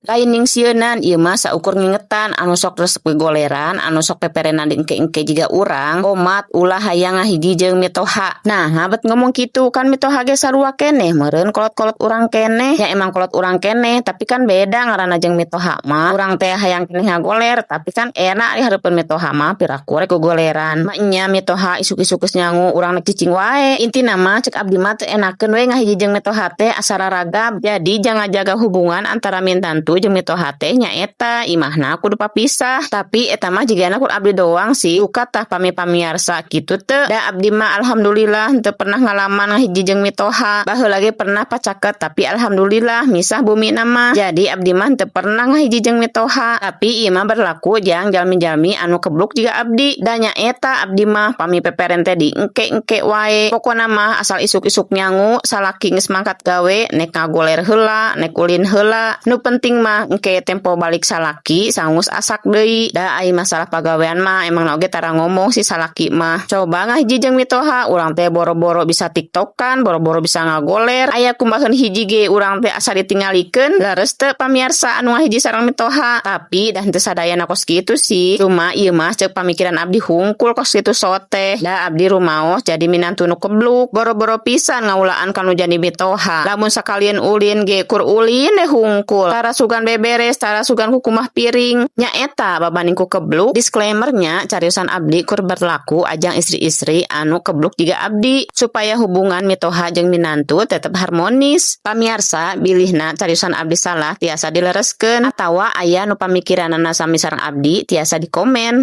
Lain nyingsieunan, ieu mah saukur ngingetan anu sok resep goleran, anu sok peperenan di engke-engke jiga urang, omat ulah hayang ngahiji jeung mitoha. Nah, bet ngomong kitu kan mitoha ge sarua keneh meureun kolot-kolot urang keneh. Ya emang kolot urang keneh, tapi kan beda ngaranna jeung mitoha mah. Urang teh hayang keneh ngagoler, tapi kan enak di hareupeun mitoha mah piraku rek gogoleran. Maenya mitoha isuk-isuk geus nyangu, urang rek cicing wae. Intina mah cek abdi mah teu enakeun we ngahiji jeung mitoha teh asa raragab. Jadi jangan jaga hubungan antara mintantu jeung mitoha teh nyaeta imahna kudu papisah. Tapi eta mah jigana kur abdi doang sih. Duka tah pami pamiarsa kitu teu. Da abdi mah alhamdulillah teu pernah ngalaman ngahiji jeung mitoha. Baheula ge pernah pacaket, tapi alhamdulillah misah bumi mah. Jadi abdi mah teu pernah ngahiji jeung mitoha. Tapi ieu mah berlaku jang jalmi-jalmi anu kebluk jiga abdi. Da nyaeta abdi mah pami peperen teh di engke-engke wae. Pokona mah asal isuk-isuk nyangu salaki geus mangkat gawe, nek ngagoler heula, nek ulin heula. Nu penting mah engke tempo balik salaki sangus asak deui. Da ai masalah pagawean mah emang oge tara ngomong si salaki mah. Coba ngahiji jeung mitoha, urang teh boro-boro bisa tiktokan, boro-boro bisa ngagoler. Aya kumbaheun hiji ge urang teh asa ditinggalikeun. Leres teu, pamiarsa anu ngahiji sareng mitoha? Tapi dah henteu sadayana kos kitu sih. Cuma ieu mah ceuk pamikiran abdi hungkul kos kitu soteh. Da abdi rumaos jadi minantu nu kebluk, boro-boro pisan ngaulaan kanu jadi mitoha. Lamun sakalian ulin ge kur ulin deh hungkul. Tara sugan beberes, tara sugan kukumah piring. Nyaeta babanding ku kebluk. Disclaimernya, cariosan abdi kur berlaku ajang istri-istri anu kebluk jiga abdi supaya hubungan mitoha jeung minantu tetep harmonis. Pamiarsa, bilihna cariosan abdi salah tiasa dilereskeun atawa aya nu pamikiranana sami sareng abdi tiasa dikomen.